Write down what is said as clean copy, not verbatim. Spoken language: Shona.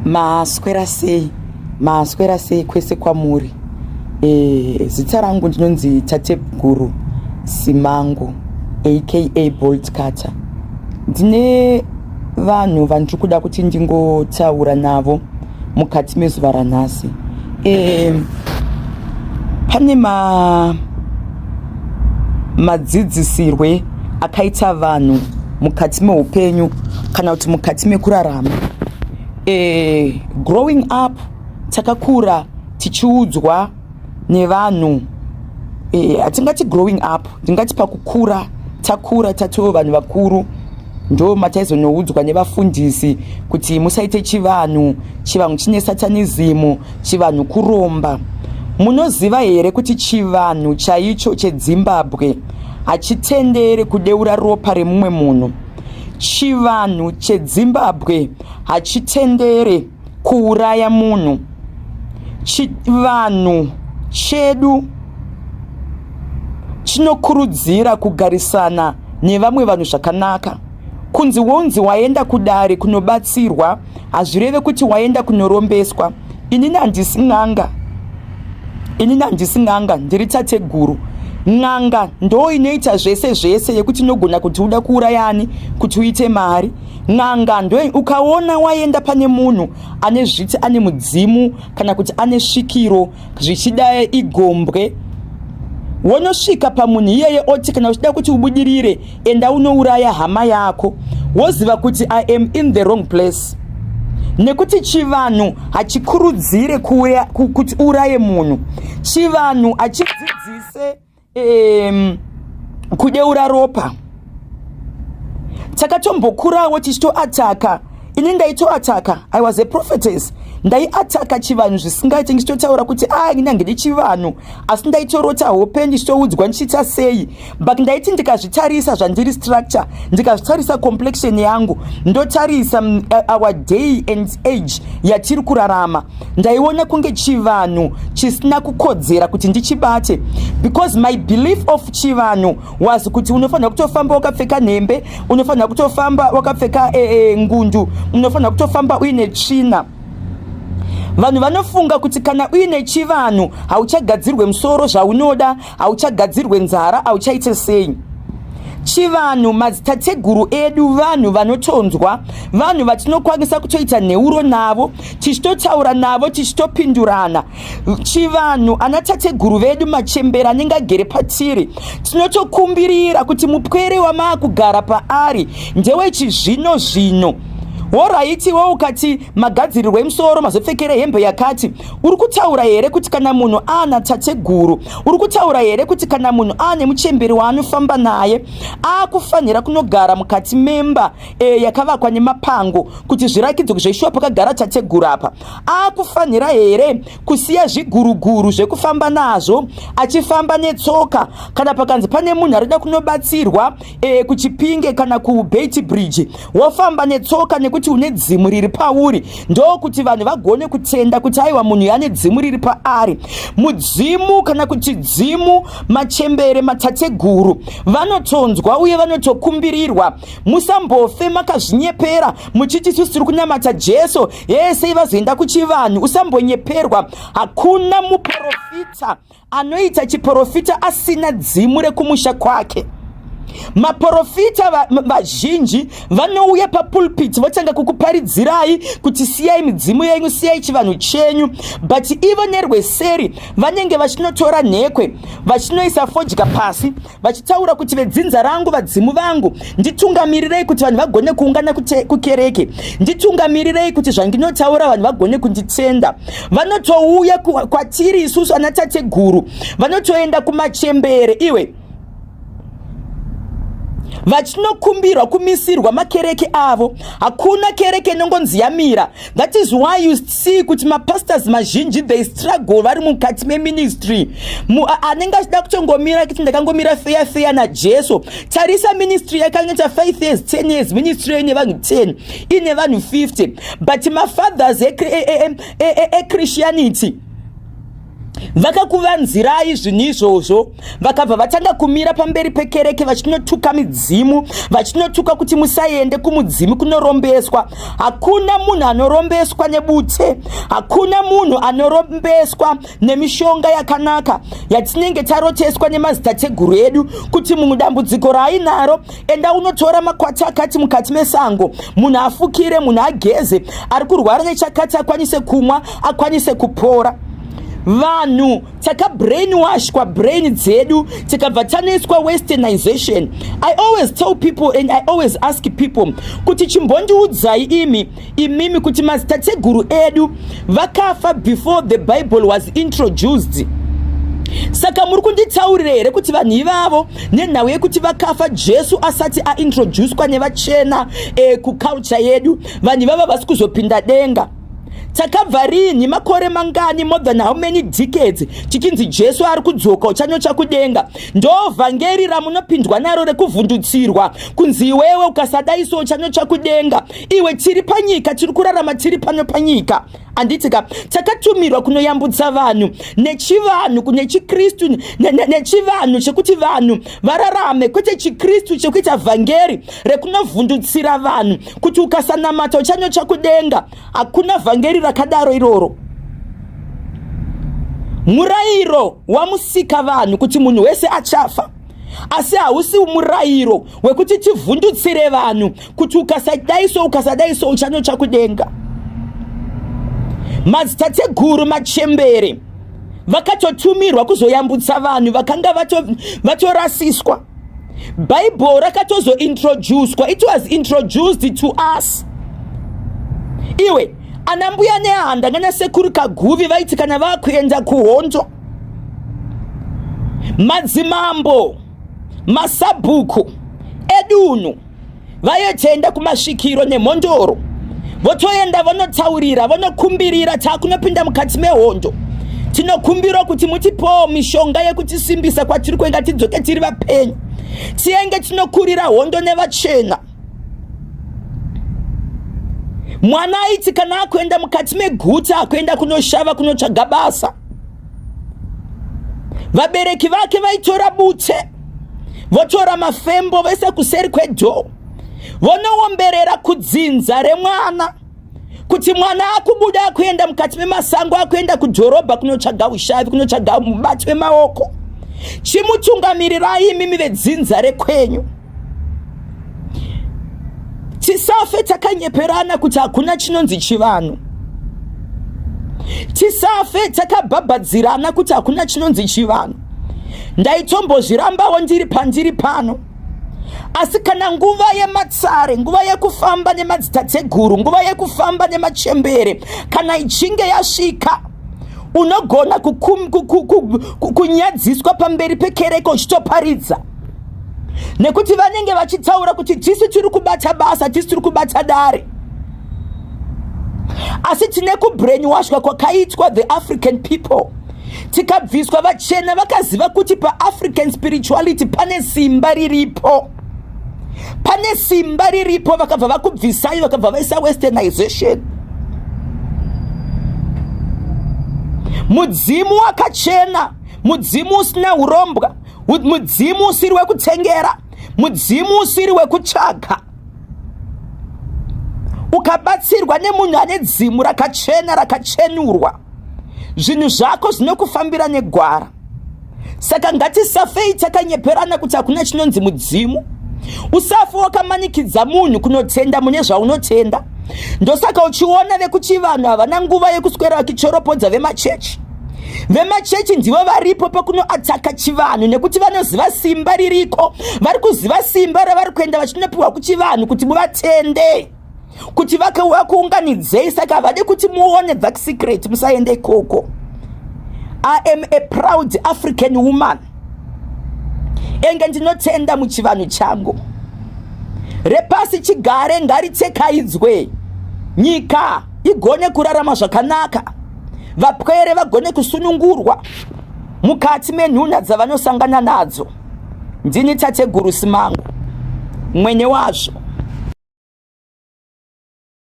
Maswera sei? Maswera sei kwese kwamuri? E, zita rangu ndinonzi Tateguru Simango aka Bolt Cutter. Ndine vanhu vandiri kuda kuti ndingotaura navo mukati mezuva ranhasi. E, pane ma madzidzisirwe akaita vanhu mukati meupenyu kana kuti mukati mekurarama. Growing up takakura tichiudzwa nevanhu, hatingati growing up, ndingati pakukura, takura tatova vanhu vakuru, ndo mataizonoudzwa nevafundisi kuti musaite chivanhu, chivanhu chine satanism, chivanhu kuromba. Munoziva here kuti chivanhu chaicho cheDzimbabwe hachitenderi kudeura ropa remumwe munhu? Chivanhu cheDzimbabwe hachitendere kuuraya munhu. Chivanhu chedu chinokurudzira kugarisana nevamwe vanhu zvakanaka. Kunzi wonzi waenda kudare kunobatsirwa hazvireve kuti waenda kunorombeswa. Inini handisi n'anga, inini handisi n'anga, ndiri tateguru. N'anga ndo inoita zvese zvese yekuti inogona kuti uda kuurayani kuti uite mari. N'anga ndo, ukaona waenda pane munhu ane zviti, ane mudzimu kana kuti ane svikiro, zvichida igombwe, wonosvika pamunhu iyeye oti kana uchida kuti ubudirire, enda unouraya hama yako, woziva kuti I am in the wrong place, nekuti chivanhu hachikurudzire kuti uraye munhu. Chivanhu hachidzidzise kudeura ropa. Takatombokurawo tichitoataka. Ini ndaitoataka, I was a prophetess, ndaiataka chivanhu zvisingaiti, ndichitotaura kuti a, ini handidi chivanhu, asi ndaitorota hope ndichitoudzwa ndichiita sei. But ndaiti ndikazvitarisa zvandiri, structure, ndikazvitarisa complexion yangu, ndotarisa our day and age yatiri kurarama, ndaiona kunge chivanhu chisina kukodzera kuti ndichibate, because my belief of chivanhu was kuti unofanira kutofamba wakapfeka nhembe, unofanira kutofamba wakapfeka ngundu, unofanira kutofamba uine tsvina. Vanhu vanofunga kuti kana uine chivanhu hauchagadzirwe musoro zvaunoda, hauchagadzirwe nzara, hauchaite sei. Chivanhu, madzitateguru edu vanhu vanotonzwa, vanhu vatinokwanisa kutoita nheuro navo, tichitotaura navo, tichitopindurana. Chivanhu, ana tateguru vedu machembera anenge agere patiri, tinotokumbirira kuti mupwere wamaakugara paari ndewechizvino zvino. Alright, wo ukati magadzirirwo emusoro, mazopfekere hembe yakati, uri kutaura here kuti kana munhu aana tateguru, uri kutaura here kuti kana munhu aane muchemberi waanofamba naye, aakufanira kunogara mukati memba yakavakwa nemapango kuti zvirakidze kuti zveshuwa pakagara tateguru apa? Aakufanira here kusiya zviguruguru zvekufamba nazvo achifamba netsoka? Kana pakanzi pane munhu arida kunobatsirwa kuChipinge kana kuBeitbridge, wofamba netsoka nekuti une dzimu riri pauri, ndokuti vanhu vagone kutenda kuti aiwa, munhu yane dzimu riri paari? Mudzimu kana kuti dzimu, machembere, matateguru vanotonzwa uye vanotokumbirirwa. Musambofe makazvinyepera muchiti isusu tiri kunamata Jesu, yesei vazoenda kuchivanhu. Usambonyeperwa. Hakuna muprofita anoita chiprofita asina dzimu rekumusha kwake. Maprofita vazhinji vanouya papulpit votanga kukuparidzirai kuti siyai midzimu yenyu, siyai chivanhu chenyu, but ivo nerweseri vanenge vachinotora nhekwe, vachinoisa fodya pasi, vachitaura kuti vedzinza rangu, vadzimu vangu, nditungamirirei kuti vanhu vagone kuungana kukereke, nditungamirirei kuti zvandinotaura vanhu vagone kunditenda. Vanotouya kwatiri isusu ana tateguru, vanotoenda kumachembere iwe vachinokumbirwa kumisirwa makereke avo. Hakuna kereke inongonzi yamira. That is why you see kuti mapastors mazhinji, they struggle vari mukati meministry. Anenge achida kutongomira kuti ndakangomira feya feya naJesu. Tarisa ministry yakangoita 5 years, 10 years, ministry ine vanhu 10, ine vanhu 50, but mafathers echristianity. Vakakuvanzirai zvinhu izvozvo, vakabva vatanga kumira pamberi pekereke vachinotuka midzimu, vachinotuka kuti musaende kumudzimu kunorombeswa. Hakuna munhu anorombeswa nebute, hakuna munhu anorombeswa nemishonga yakanaka yatinenge taroteswa nemazitateguru edu kuti munhu dambudziko raainaro, enda unotora makwati akati mukati mesango, munhu afukire, munhu ageze, ari kurwara nechakati akwanise kumwa, akwanise kupora. Vanhu takabrainwashwa brain dzedu, tikabva tanoiswa westernization. I always tell people and I always ask people kuti chimbondiudzai imi imimi kuti mazitateguru edu vakafa before the Bible was introduced. Saka muri kunditaurira here kuti vanhu ivavo, nenhau yekuti vakafa Jesu asati aintroducwa nevachena kuculture yedu, vanhu ivavo vasi kuzopinda denga? Takabva rinhi, makore mangani, more than how many decades tichinzi Jesu ari kudzoka, uchanotsva kudenga? Ndo vhangeri ramunopindwa naro rekuvhundutsirwa kunzi iwewe ukasadaiso uchanotsva kudenga. Iwe, tiri panyika, tiri kurarama, tiri pano panyika, handiti ka? Takatumirwa kunoyambutsa vanhu nechivanhu, nechikristu, nechivanhu chekuti vanhu vararame, kwete chikristu chekuita vhangeri rekunovhundutsira vanhu kuti ukasanamata uchanotsva kudenga. Hakuna vhangeri rakadaro iroro. Murayiro wamusika vanhu kuti munhu wese achafa, asi hausi murayiro wekuti tivhundutsire vanhu kuti ukasadaiso, ukasadaiso uchanotsva kudenga. Madzitateguru machembere vakatotumirwa kuzoyambutsa vanhu vakanga vatorasiswa. Bhaibheri rakatozointroducwa, it was introduced to us. Iwe, ana Mbuya Nehanda nana Sekuru Kaguvi vaiti kana vakuenda kuhondo, madzimambo, masabhuku edunhu vayotoenda kumasvikiro nemhondoro, votoenda vonotaurira, vonokumbirira, taakunopinda mukati mehondo, tinokumbirwa kuti mutipowo mishonga yekutisimbisa kwatiri kuenda, tidzoke tiri vapenyu, tienge tinokurira hondo nevachena. Mwana aiti kana akuenda mukati meguta, akuenda kunoshava, kunotsvaga basa, vabereki vake vaitora bute, votora mafembo, voisa kuseri kwedoor, vonoomberera kudzinza remwana kuti mwana akubuda, akuenda mukati memasango, akuenda kudhorobha kunotsvaga ushavi, kunotsvaga mubati wemaoko, chimutungamirirai imimi vedzinza rekwenyu. Tisafe takanyeperana kuti hakuna chinonzi chivanhu. Tisafe takabhabhadzirana kuti hakuna chinonzi chivanhu. Ndaitombozvirambawo ndiri pandiri pano, asi kana nguva yematsare, nguva yekufamba nemadzitateguru, nguva yekufamba nemachembere kana ichinge yasvika, unogona kunyadziswa pamberi pekereke uchitoparidza, nekuti vanenge vachitaura kuti tisu tiri kubata basa, tisu tiri kubata dare. Asi tine kubrainwashwa kwakaitwa the African people, tikabviswa. Vachena vakaziva kuti paAfrican spirituality pane simba riripo, pane simba riripo, vakabva vakubvisai, vakabva vaisa westernization. Mudzimu wakachena, mudzimu usina urombwa, mudzimu usiri wekutengera, mudzimu usiri wekutsvaga, ukabatsirwa nemunhu ane dzimu rakachena, rakachenurwa, zvinhu zvako zvinokufambira negwara. Saka ngatisafei takanyeperana kuti hakuna chinonzi mudzimu. Usafe wakamanikidza munhu kunotenda mune zvaunotenda. Ndosaka uchiona vekuchivanhu havana nguva yekuswera vachichoropodza vemachechi. Vemachechi ndivo varipo pakunoataka chivanhu, nekuti vanoziva simba ririko. Vari kuziva simba ravari kuenda vachinopiwa kuchivanhu kuti muvatende, kuti vakuunganidzei. Saka havadi kuti muone that secret. Musaende ikoko. I am a proud African woman, enge ndinotenda muchivanhu changu. Repasi chigare ngaritsekaidzwe, nyika igone kurarama zvakanaka, vapwere vagone kusunungurwa mukati menhuna dzavanosangana nadzo. Ndini Tateguru Simango, mwene wazvo.